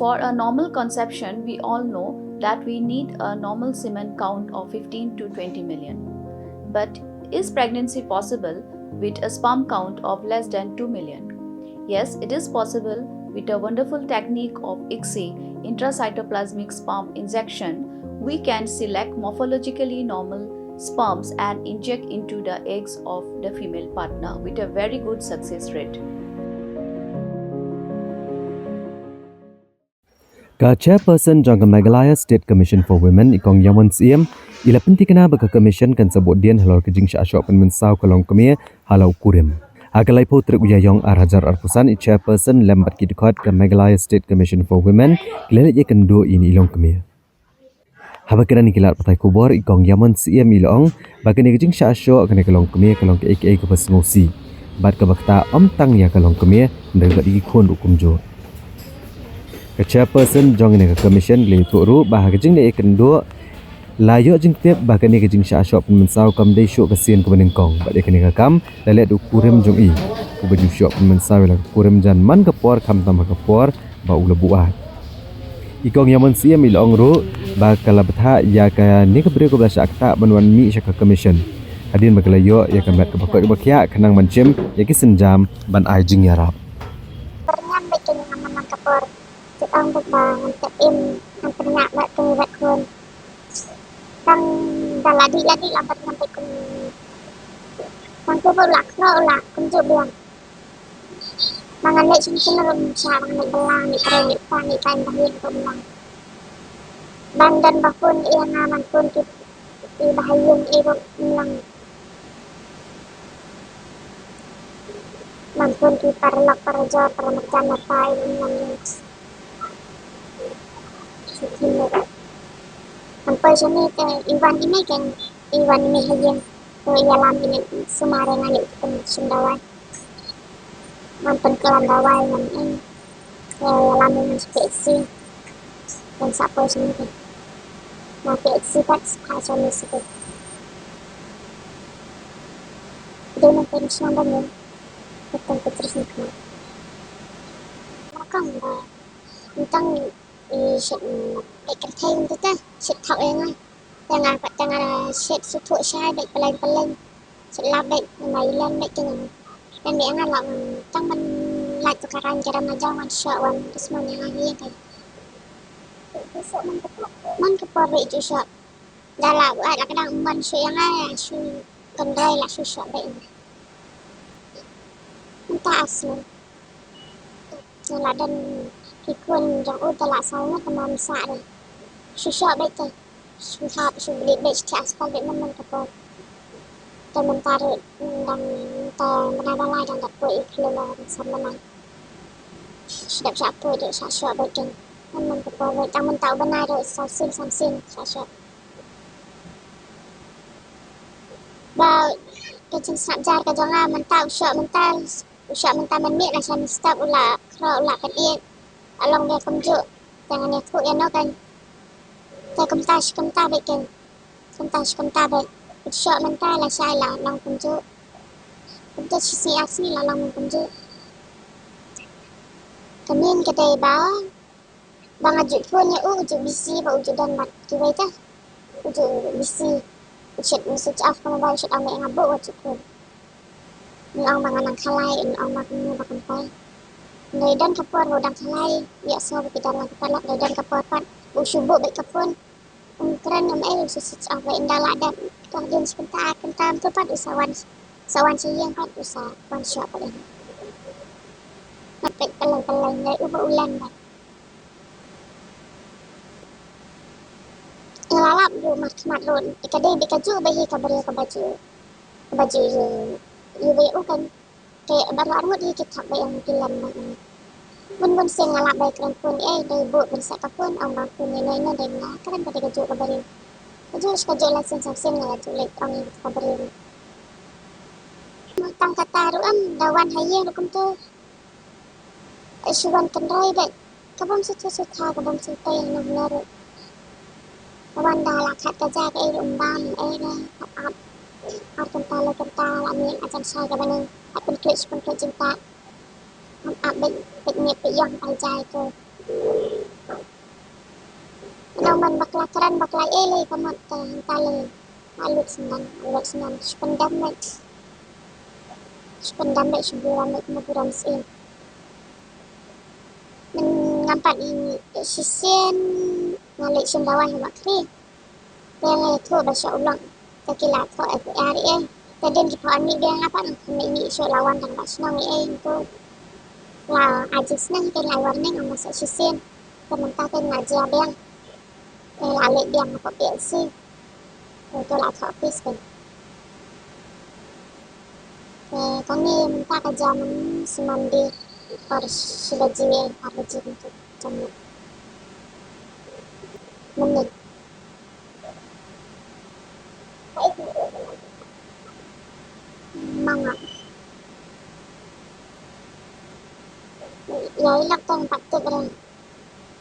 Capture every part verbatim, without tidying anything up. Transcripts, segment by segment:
For a normal conception, we all know that we need a normal semen count of fifteen to twenty million. But is pregnancy possible with a sperm count of less than two million? Yes, it is possible. With a wonderful technique of ICSI, intracytoplasmic sperm injection, we can select morphologically normal sperms and inject into the eggs of the female partner with a very good success rate. Ka chairperson jong ka Meghalaya State Commission for Women, i Kong Yamon Syiem, i la pynthikna ba ka commission kan sa buh dien halor ka jingshah shoh pynmynsaw ka longkmie ha la u kurim. Ha ka laiphew tarik u Ïaïong ar hajar arphew san, i chairperson lem bad ki dkhot ka Meghalaya State Commission for Women ki la leit ïakynduh ïa ine i longkmie. Haba kren ïa ki lad pathai khubor, i Kong Yamon Syiem i la ong ba kane ka jingshah shoh kane ka longkmie ka long kaei kaei kaba sngewsih bad kaba ktah ym tang ïa ka longkmie hynrei bad ïa ki khun ruh kumjuh. Ka chairperson jong kane ka commission la ïathuh ruh ba ha ka jingleit ïakynduh la ïoh jingtip ba kane ka jingshah shoh pynmynsaw kam dei shuh ka sien kaba nyngkong bad ïa kane ka kam la leh da u kurim jong i, uba ju shoh pynmynsaw ïa la ka kurim jan man ka por khamtam ha ka por ba u la buaid. I Kong Yamon Syiem i la ong ruh ba ka la bthah ïa kane ka briew kaba la shah ktah ban wan mih sha ka commission hadien ba ka la ïoh ïa ka met kaba koit kaba khiah khnang ban shim ïa ki sienjam ban ai jingïarap. Pyrngam bad kane nga man ka por. Te ong bad ba ngan tep im ngan pyrngam bad kane bad khun. Tang da la dih la dih la bad ngan tep kum. Tang ko ba u la khroh u la kumjuh biang. Ba ngan leit shin shin ruh ym shah, ba ngan leit bylla, leit trei, leit pan, leit pan ba ïeng ruh ym long. Ban don ba phone ïa nga ban phone ki, ki ba ha ïing ïa ruh ym long. Ban phone ki paralok parajor paramarjan marpa ïa ruh ym long. Shu khim ïa ruh. Ban poi shane te i wan i mei kan, i wan i mei ha ïing. Te ïalam ïa leit sumar ïa nga leit pynshim dawai. Ngan pynkylla dawai ngan ïeng. Ïa, ïalam ïa ngan sha P H C. Ngan sa poi sha ngi. Na P H C pat sa phah sha ngi sha phi. Dei nang pynshong ba ngi. Ka tang ka tris nang kynmaw. Nga kong ba. Tang i shit, mm, bad kyrthei ngan tita. Shit thok ïa nga. Tang nga pat tang nga shit shu thuh shai bad pyllein pyllein. Shu lap bad namar i len bad kane. Len bad nga lah ngan tang ban lait tu ka rain ka ram na jong wan shoh wan dusmon ïa nga hi ïa ka. Man ka por bad ju shoh. Da lah buaid la ka dang ym ban shoh ïa nga shu kynrei lah shu shoh bad nga. Mynta asli. Nga la don ki khun jong u te la saw ngut te mom sah de. Shu shoh bad te. Shu hap shu blit bad shu thiah aspal bad man man ka por. Te mynta ruh dang te bnai ba lai dang dap poi i khlem ba sam bnai. Shu dap shah poi ruh shah shoh bad ken. Man man ka por bad tang mynta u bnai ruh saw sien sam sien shah shoh. Ba ka jingsngap jar ka jong nga mynta u shoh mynta, u shoh mynta mynmiet la sha mynstep u la khroh u la pynieit. A long ba kumjuh. Te ngan ïathuh ïa no kan. Te kumta shi kumta bad kan. Kumta shi kumta bad. U shoh mynta la shai la long kumjuh. Kumta shi sngi ar sngi la long kumjuh. Ka mien ka dei ba ba nga ju phone ïa u, u ju busy ba u ju don bad kiwei te. U ju busy. U shit, u switch off ka mobile, u shit ong ba nga buh u ju phone. Nga ong ba nga nang khalai, nga ong ba kumne ba kumtai. Dei don ka por ba u dang khalai, ïa so ba ki don lang ka paralok, dei don ka por pat ba u shu buh bad ka phone. Um kren um ei, u shu switch off bad ynda la dep ka dien shi kynta ar kynta mynta pat u sa wan, sa wan sha ïing pat u sa wan shoh pat ïa nga. Mat peit pyllein pyllein dei uba u len bad. Nga la lap ruh markhmat ruh ka dei bad kajuh ba hi ka briew kaba ju, kaba ju ïa, ïa ba ïa u kan. Te baroh arngut hi ki thok ba ïa ki lem bad nga. Bun bun sien nga lap ba ïa kren phone eh dei buh ban sah ka phone ong ba phone ïa noi noi dei nga kren ba dei kajuh ka briew. Kajuh shi kajuh la sien sam sien nga la ju leit ong ïa ka briew. Tang kata ruh em da wan ha ïing ruh kumta. Shu wan kynroi bad ka bym shu shu tha ka bym shu tei hangno hangno ruh. Ka wan da la khat ka ja kaei ruh ym bam ei re hap ap. Ar kynta lai kynta la mih ka jan shai ka bneng hap pynkhreh shu pynkhreh jingtah. Hap ap bad peit miet peit ïong peit jai ko. Nang man bakla kren bakla ei lei ka mut ta hynta lei. Alut snan, alut snan, shu pyndam lei. Shu pyndam lei, shu buran lei, kumba buran sien. Men ngam pat i shisien, nga leit shen dawai ha Bakri. Te nga ïathuh ba sha u lok. Te ki la thoh F I R ei. Te dien ki thoh ani biang nga pat, nga kham leit mih shuh la wan tang ba shnong ei ei, ntu. La ai jingsneng te la ai warning, ym sa shisien. Te mynta te nga jia biang. Te la leit biang ha P H C. Te to la thoh case te. Te kane mynta ka jia man shu Monday. Por shi baje, ar baje mynta jam mynne. Manga. Ïa i lok tang pat tip re.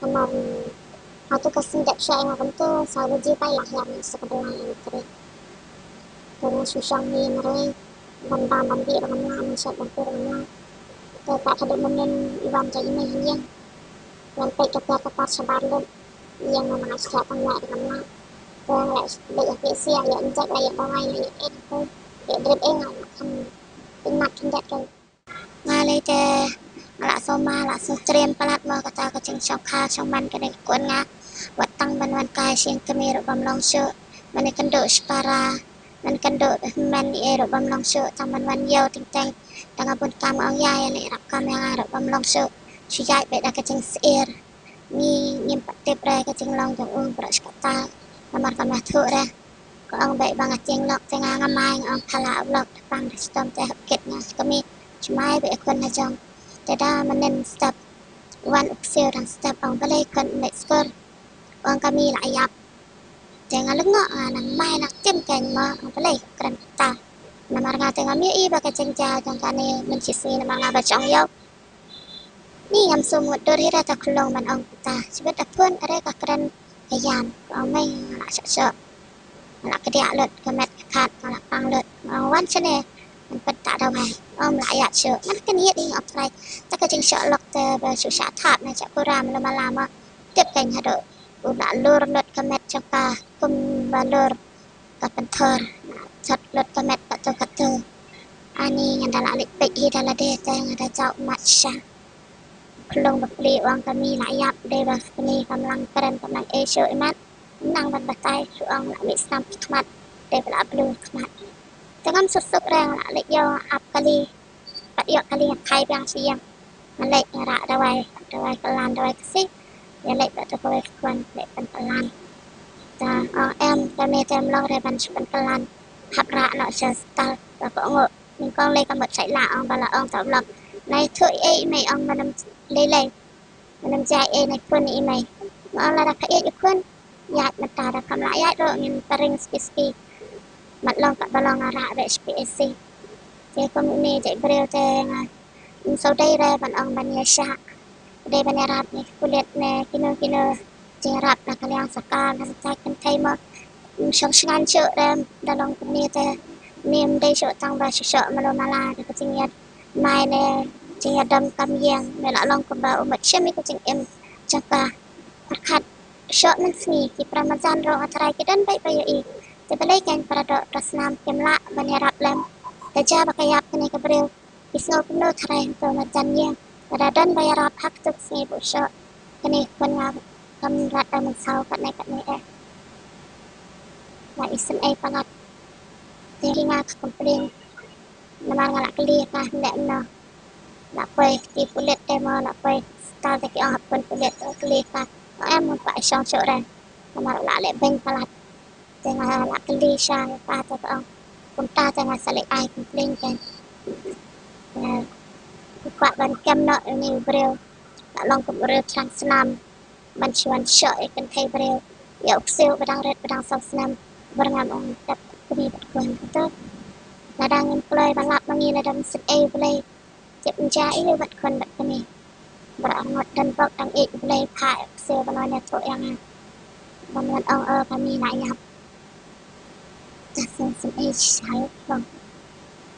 Namar hato ka sngewdep sha nga kumto, saw baje pat la hiar na sa ka Blai Trei. Te nga shu shong hi marwei ban bam ban dih ruh ngam lah, ban shet ban pur ruh ngam lah. Te pat haduh mynnin i wan jong i mei ha ïing. Ngan peit ka tiar ka tar shabar lut. Ïeng nga nang shet tang leh ruh ngam lah. Te nga leh leit ïa P H C, ïa injek, leit ïa dawai, leit ïa ei ei. Ïa drip ei nga lah kham pynmat khyndiat ka. Nga lei te nga lah sngewma, lah sngewtriem palat mo kata ka jingshongkha shongman kane ka khun nga. Wat tang ban wan kai sha ïing kmie ruh bym long shuh. Mane kynduh shipara, mane kynduh hynmen ei ei ruh bym long shuh, tang ban wan ïew teng teng. Tang nga bun kam nga ong ïa, ïa leh ïarap kam ïa nga ruh bym long shuh. Shu ïaid beit da ka jingsyier. Ngi ngim pat tip re ka jinglong jong u baroh shi katta. Namar kam ïathuh re. Ka ong beit ba nga tieng lok te nga nga mai, nga ong phala u lok da pang da shitom te hap kit nga ha kmie. Shu mai beit ïa khun ha jong. Te da mynnin step wan u ksiew dang step, ong balei khun ym leit skul. Ong ka mei la ïap. Te nga lyngngoh, nga nang mai nang tim kein mo, ong balei kren kata. Namar nga te ngam ïohi ba ka jingjia jong kane mynshisngi namar nga ba shong ïew. Ni ngam sngewmut dur hi re ta khlong ban ong kata. Shibit da phone re ka kren ka ïam. Ka ong mei nga lah shah shoh. Nga lah kdiah lut ka met ka khat, nga lah pang lut. Nga ong wan shane ngan pynta dawai. Ong lah ïaid shuh. Ngan kynïet hi nga ong trai. Ta ka jingshoh lok te ba shu shah thap na shah kuram lem lama. Tip kein haduh u lah lur lut ka met jong ka kumba lur ka pynthor. Thot lut ka met katto katto. Ani nga da lah leit peit hi da lade te nga da jaw mat sha. Khlong ba pli u ong ka mei la ïap, dei ba kane kam nang kren kam nang ei shuh i mat. Nang ban batai shu ong lah mih snam khmat, dei ba lah blur khmat. Te ngam suk suk re, nga lah leit ïoh ap kali. Pat ïoh kali nga khai biang sha ïing. Nga leit nga rah dawai, dawai kylla, dawai Khasi. Ïa leit bad uto kawei ka khun, leit pynkylla. Te ong em, ka mei te ym long re ban shu pynkylla. Hap rah noh sha hospital, ba ka ong nyngkong lei ka mut shait lah, ong ba la ong ta u lok. Nai thuh ei ei mei, ong mynnym lei lei. Mynnym jia ei, nai phone ïa i mei. Nga ong lada pha ïeit ïa u khun, ïaid mynta, da pham lah ïaid ruh ngin pyrshang spi spi. Mat long katba long, nga rah beit sha P H C. Te kum une jait briew te nga ym shu dei re ban ong ban ïashah. Dei ban ïarap ne ki pulit ne kino kino. Jingïarap na ka liang sorkar na ka kynthei mo. Ym shong shngaiñ shuh re da long kumne te. Ym dei shuh tang ba shu shoh malu mala da ka jingïa mai ne jingïadom kam ïeng, me la long kumba u mut shim ïa ka jingim jong ka. Pyrkhat shoh mynsngi, ki para marjan ruh nga tharai ki don beit ba ïohi. Te balei kein para doh para snam kim lah ban ïarap lem? Te jia ba ka ïap kane ka briew, ki sngew kumno tharai hangto marjan ïing? Lada don ba ïarap ha kato ka sngi ba u shoh, kane ka khun nga kam rat da mynsaw katne katne eh. La isynei palat. Te hi nga ka complain. Namar nga la kylli ka hynda kumno. La poi ki pulit te mo, la poi hospital te ki ong hap phone pulit, te kylli ka. Ong em, ngam pat shong shuh re. Namar la leh beiñ palat. Te nga la kylli sha ïa ka te ka ong kumta te nga sa leit ai complain kein. Te u kwah ban kem noh ïa une u briew. La long kum u briew thrang snam. Ban shu wan shoh ïa ka kynthei briew, ïa u ksiew ba dang rit ba dang saw snem, ba ngam ong tep kmie bad khun kato. Lada ngim kloi ban lap ma ngi, lada ym sngewsih ïa U Blei, tip ym jia ïa u bad khun bad kmie. Ba ngut dang bok dang ïeit, U Blei phah ïa u ksiew ban wan ïathuh ïa nga, ban wan ong o ka mei la ïap. Te sngewsih ïa shai khong.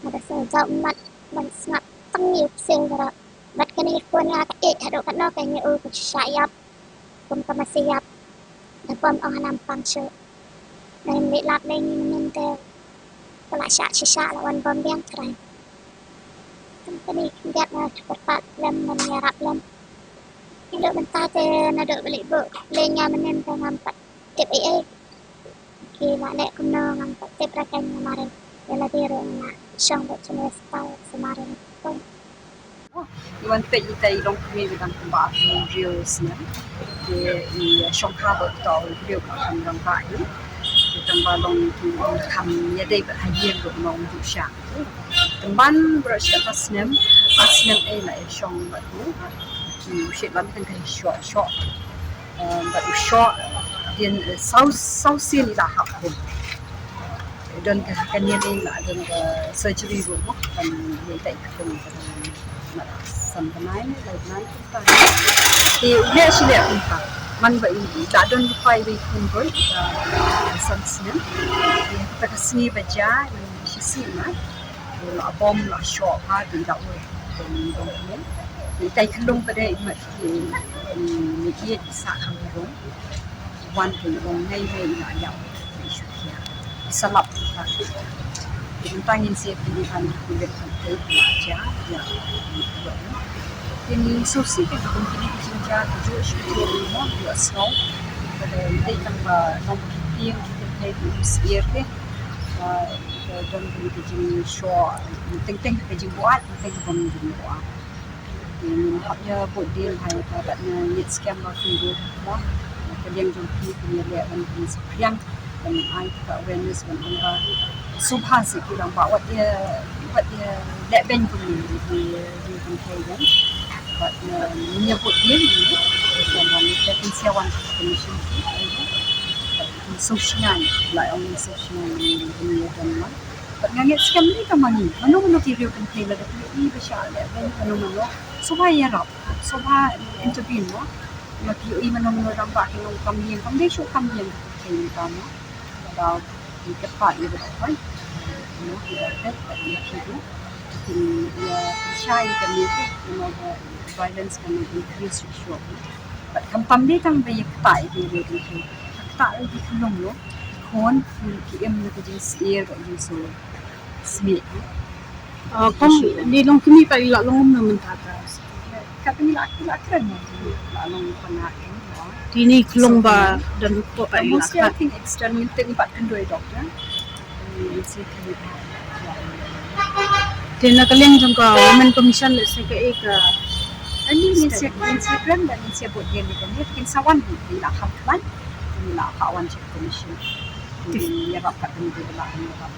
Nga da sngewjaw mat ban sngap tang ïa u ksiew baroh. Bad kane ka khun nga ka ïeit haduh katno, ka ïa u ka shu shah ïap. Kum ka masi ïap. Te bym ong hanam pang shuh. Nang leh lap leh ngi mynnin te ka la shah shisha la wan bym biang trai. Tang kane khyndiat na kyrpad lem, nang ïarap lem. Ki dok mynta te naduh ba leh buh leh ïa mynnin te ngam pat tip ei ei. Ki la leh kumno ngam pat tip, ra kan ïa marin. Ïa lade ruh nga shong bad jingïastai sa marin. Poi. I wan peit ita i long kmie i dang kumba arphew hynriew snem. Te i shong ha bad uta u briew ba kham rangbah hi. Te tang ba long ki kham ïadei bad ha ïing ruh, long ju sha. Tang ban bro sha ka snem, ka snem ei la i shong bad u. Ki u shit lam kan ka shoh shoh. Em, bad u shoh dien, eh, saw, saw sien i la hap kum. Don ka, ka niam i la don ka surgery room mo, kan ïa i tai ka kum ka don ma san bnai ne, lai bnai kumta. Te u leh shi leh kumta. Man ba i, i la don ruh pa i wei khun ruh, i la san snem. Te kata ka sngi ba jia, i shi sih ma. U la bom, la shoh ha, te i la ur. Te i dong kmen. Te i tai khyllung pat de i mat ki, i, i, i sa kham harum. Wan te i ong ngai ngai i la ïap. I shu khia. I sa lap ta. Te mynta ngin sa ïa pynïaid ban ïa pynïaid ban pynïaid ban ïa. Ïa. Te ngin sngewsih ka kum kine ki jingjia ki juh shu khia i mo ïa sngew. Ka dei tang ba nong ki tieng ki kynthei ki um syier te. Ba ka don kine ki jingshoh. Teng teng ka jingbuaid, teng teng ka bym jingbuaid. Te ngin hap ïa bud dien ha ïa ka bad ngin ngeit skhem ba phi ruh mo, ka liang jong phi phin ïaleh ban pynsaphriang ban ai ka awareness ban ong ba sngewbha seh ki rangbah wat ïa, wat ïa leh beiñ kumne ïa ki, ïa ki kynthei jong. Bad ngin ïa bud dien ngin ïa skhem ban ïa pynshai wan ka commission phi. Bad ngin sngewsih ngan, la ong ngin sngewsih ngan ngin ïa don ma. Bad nga ngeit skhem ne ka ma ngi, mano mano ki riew kynthei lada phi ïohi ba shah leh beiñ mano mano, sngewbha ïarap, sngewbha intervene mo. Ma phi ïohi mano mano rangbah ki long kam ïeng, kam dei shuh kam ïeng ka kynthei mynta mo. Ba ki kyrpad ïa ka dohkha, mo, ki dohkha, bad ïa phi ruh, kin ïa pynshai ïa kane, you know, the violence kan increase shuh shuh. Bad khamtam dei tang ba ïa ktah ïa ki riew kynthei, ktah ïa ki khyllung ruh, ki khun, ki im na ka jingsyier bad jingsngewsih. Ah, kong, di long kmie pat i la long kumno mynta ka? Ka pyn i la, i la kren, i la long pynah, i la. Te ini khlong ba don hapoh pat i la kren. Mostly I think external, ngin tip pat kynduh doctor. Ngin sa kren pat. Te na ka liang jong ka Women Commission lehse kaei ka. Ani ngin sa, ngin sa kren bad ngin sa bud ïa ni kan kin sa wan, i la kham khlaiñ. I la ka wan sha commission. Ngin ïarap pat kynduh ba la ïarap.